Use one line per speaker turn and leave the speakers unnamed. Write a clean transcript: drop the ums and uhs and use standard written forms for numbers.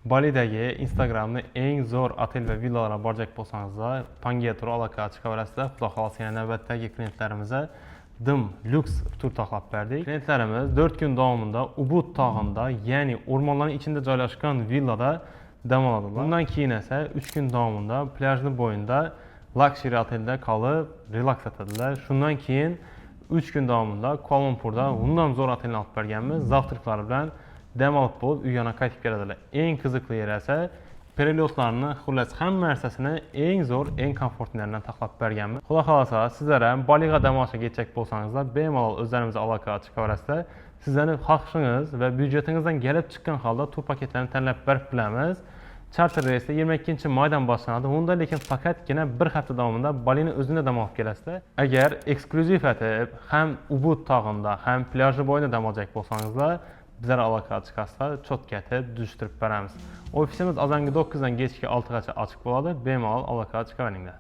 Balidagi Instagramni eng zo'r otel va villalarga borjak bo'lsangizlar, Pangeya Tur aloqaga chiqaverasizlar. Xudo xohlasa, yana navbatdagi klientlarimizga dim lyuks tur taxlab berdik. Klientlarimiz 4 kun davomida Ubud tog'ida, ya'ni o'rmonlarning ichida joylashgan villada dam oladilar. Bundan keyin esa 3 kun davomida plyajni bo'yida luxury otelda qolib relaks etadilar. Shundan keyin 3 kun davomida Kuala-Lumpurda undan zo'r otelni olib berganmiz. Завтрак lari bilan dam olib bo'lib, uyga qaytib keladilar. Eng qiziqli yeri esa перелёт larni, xullas, hamma narsasini eng zo'r, eng komfortlaridan taxlab berganmiz. Xudo xohlasa, sizlar ham Baliga dam olishga ketjak bo'lsangizlar, bemalol o'zlarimizga aloqaga chiqaverasizlar. Sizlarni xohishingiz va byudjetingizdan kelib chiqqan holda tur paketlarini tanlab berib bilamiz. Charter reysda 22 maydan boshlanadi. Unda lekin faqatgina bir hafta davomida Balini o'zida dam olib kelasizlar. Agar eksklyuziv etib ham Ubud tog'ida, ham plyajni bo'yida dam olajak bo'lsangizlar, bizlar aloqaga chiqasizlar, чётко etib tuzishtirib beramiz. Ofisimiz azongi 9 dan kechki 6 gacha ochiq bo'ladi. Bemalol aloqaga chiqaveringlar.